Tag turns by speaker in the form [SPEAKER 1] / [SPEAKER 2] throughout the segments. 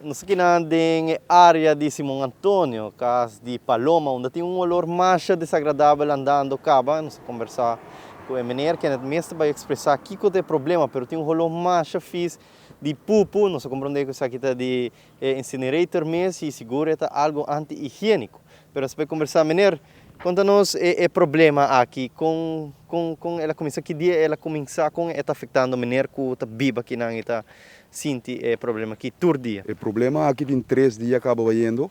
[SPEAKER 1] Nos kinan den e area di Simon Antonio, cas di Paloma, unda tin un olor masha desagradabel andando caba. Nos a conversa cu e meneer, kende mes ta bay expresa kico ta e problema, pero tin un olor masha fis di pupu. Nos a comprende cu esaki ta di e incinerator mes y sigur e ta algo anti-higienico. Pero nos ta bay conversa, meneer, conta nos e e problema aki, con con con el a cuminsa, ki dia el a cuminsa, con e ta afectando meneer cu ta biba kinan y ta sinti e problema aki tur dia.
[SPEAKER 2] E problema aki tin tres dia caba bayendo.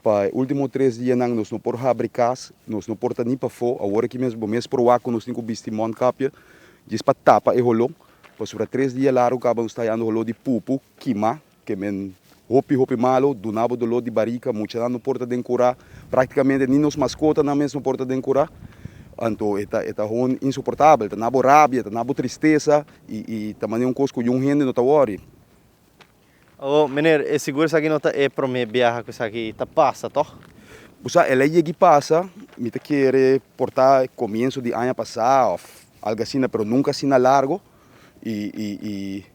[SPEAKER 2] Pa e ultimo tres dianan nos no por habri cas, nos no por ta ni pafó. Awor aki mes bo mes por wak cu nos tin cu bisti mondkapje djis pa tapa e holó. Pasobra tres dia largo caba nos ta hayando holó di pupu kima ke men hopi hopi malo, duna bo doló di barika, muchanan no por ta den kura, praktikamente ni nos maskotanan mes no por ta den kura. Anto e ta e ta hon insoportabel, ta na bo rabia, ta na bo tristesa i i ta manera un kos ku yun hende no ta wòri.
[SPEAKER 1] Awor, meneer, e sigur esaki no ta e promé biaha ku esaki ta pasa, tòg?
[SPEAKER 2] Bo sa, el a yegi pasa, mi ta kere por ta komienso di aña pasá òf algu asina, pero nunka asina largo. I i i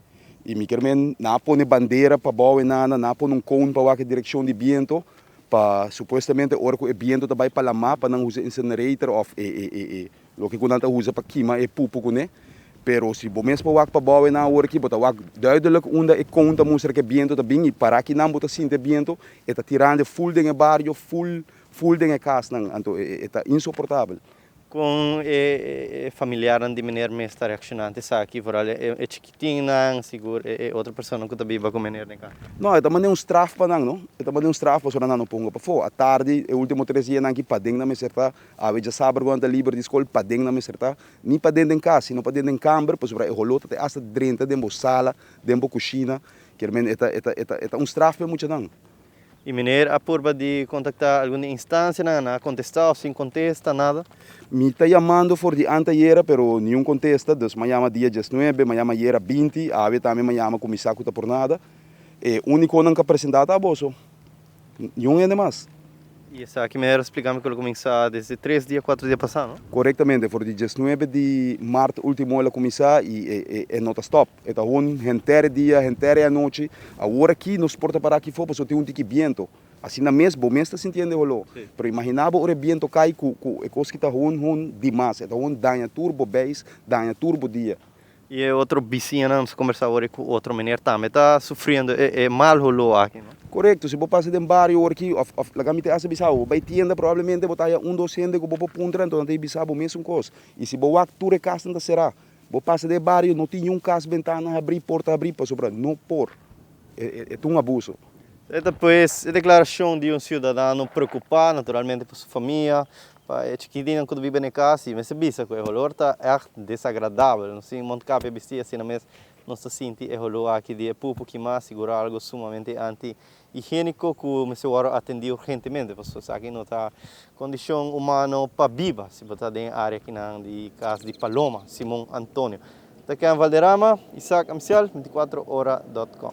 [SPEAKER 2] i mi kier men nan a pone bandera pa bou e nana, nan a pone un cone pa wak e direccion di biento pa supuestamente ora cu e biento ta bay pa lama pa nan usa incinerator of e e e e loke cu nan ta usa pa kima e pupu cune. Pero si bo mes por wak pa bou e nan awor aki bo ta wak duidelijk unda e cone ta mustra cu e biento ta bin y para aki nan bo ta sinti e biento e ta tirando full den e bario, full full den e casnan anto e e ta insoportabel.
[SPEAKER 1] Kon e familiarnan di meneer mes ta reakshoná ante esaki, vooral e chikitinnan, sigur e otro personanan ku ta biba ku meneer den kas?
[SPEAKER 2] No, e ta manda un straf pa nan, no. E ta manda un straf pasobra nan no ponga pafó. Atardi, e último tres dianan aki, paden nan mester ta. Awe djasabra ku nan ta liber di skol, paden nan mester ta. Ni paden den kas, sino paden den kamber, pasobra e holó ta te asta drenta den bo sala, den bo kushina. Kier men, e ta, e ta, e ta, e ta un straf pa e muchanan.
[SPEAKER 1] Y meneer a purba di contacta algun di instancianan, nan a contesta of sin contesta, nada?
[SPEAKER 2] Mi ta yamando for di antayera pero niun contesta, dus m'a yama dia diesnuebe, m'a yama ayera binti, awe tambe m'a yama cu mi sa cu ta por nada. E uniconan cu a presenta ta aboso, niun hende mas.
[SPEAKER 1] Y esaki meneer a splica mi cu lo cuminsa desde tres dia, cuatro dia pasa, no?
[SPEAKER 2] Corectamente, for di diesnuebe di maart ultimo el a cuminsa y e no ta stop. E ta hon henter e dia, henter e anochi. Awor aki nos por ta para aki for pasobra tin un tiki biento. Asina mes bo mes ta sintiendo e holó. Pero imagina bo ora e biento kai ku ku e kos ki ta hon hon dimas. E ta hon daña tur bo beis, daña tur bo dia.
[SPEAKER 1] I e otro bisiñanan, nos a kombersá awor ku otro meneer tambe ta sufriendo e e mal holó aki, no?
[SPEAKER 2] Korekto, si bo pasa den bario awor aki òf òf laga mi ta hasta bisa bo, bo bai tienda probablemente bo ta haya un dos hende ku bo por puntra anto nan ta bisa bo mesun kos. I si bo wak tur e kasnan ta será. Bo pasa den e bario no tin niun kas bentana habrí, porta habrí pasobra no por. E ta un abuso.
[SPEAKER 1] E ta pues e deklarashon di un siudadano preokupá naturalmente pa su famia, pa e chikitinnan ku ta biba na e kas i mester bisa ku e holor ta ègt desagradabel. Nos tin mondkapia bistí asina mes nos ta sinti e holor aki di e pupu kimá, sigur algu sumamente anti Higiéniko ku mester wòrdu atendí urgentemente pasobra esaki no ta kondishon humano pa biba si bo ta den e área kinan di kas di Paloma, Simon Antonio. Ta Ken Valderrama, Isaac Amsial, 24 ora dot com.